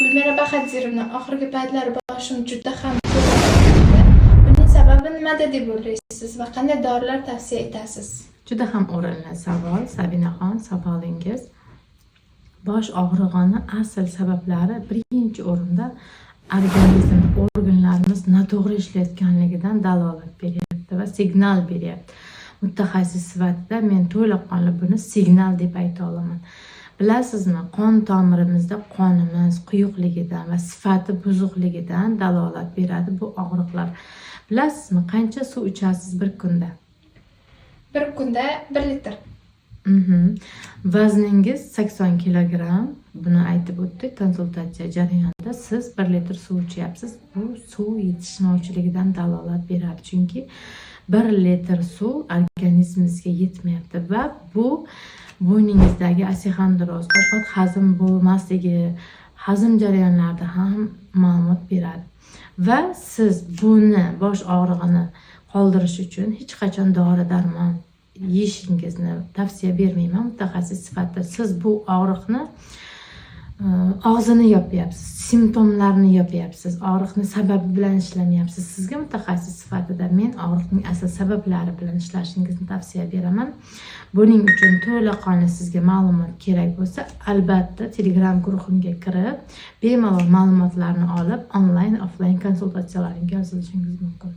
Gulmira Bahadirovna, oxirgi paytlar boshim juda ham ko'p og'riyapti. Buning sababi nimada deb o'ylaysiz va qanday dorilar tavsiya etasiz? Juda ham o'rinli savol, Sabinaxon, savolingiz. Bosh og'rig'ini asl sabablari birinchi o'rinda organizm organlarimiz noto'g'ri ishlayotganligidan dalolat beryapti va signal beryapti. Mutaxassis sifatida men to'laqonli buni signal deb ayta olaman. Bilasizmi, qon tomirimizda qonimiz quyuqligidan va sifati buzuqligidan dalolat beradi bu og'riqlar. Bilasizmi, qancha suv ichasiz bir kunda? Bir kunda 1 litr. Vazningiz 80 kilogramm. Buni aytib o'tdik konsultatsiya jarayonida. Siz 1 litr suv ichyapsiz. Bu suv yetishmovchiligidan dalolat beradi. Chunki 1 litr suv organizmimizga yetmayapti va bu bo'yningizdagi остеохондроз, ovqat hazm bo'lmasligi, hazm jarayonlarida ham ma'lumot beradi. Va siz buni, bosh og'rig'ini qoldirish uchun hech qachon dori darmon yeyishingizni tavsiya bermayman mutaxassis sifatida. Siz bu og'riqni og'zini yopyapsiz, simptomlarni yopyapsiz, og'riqni sababi bilan ishlamayapsiz. Sizga mutaxassis sifatida men og'riqning asl sabablari bilan ishlashingizni tavsiya beraman. Buning uchun to'laqonli sizga ma'lumot kerak bo'lsa, albatta Telegram guruhimga kirib, bemalol ma'lumotlarni olib, onlayn, offlayn konsultatsiyalarimga yozilishingiz mumkin.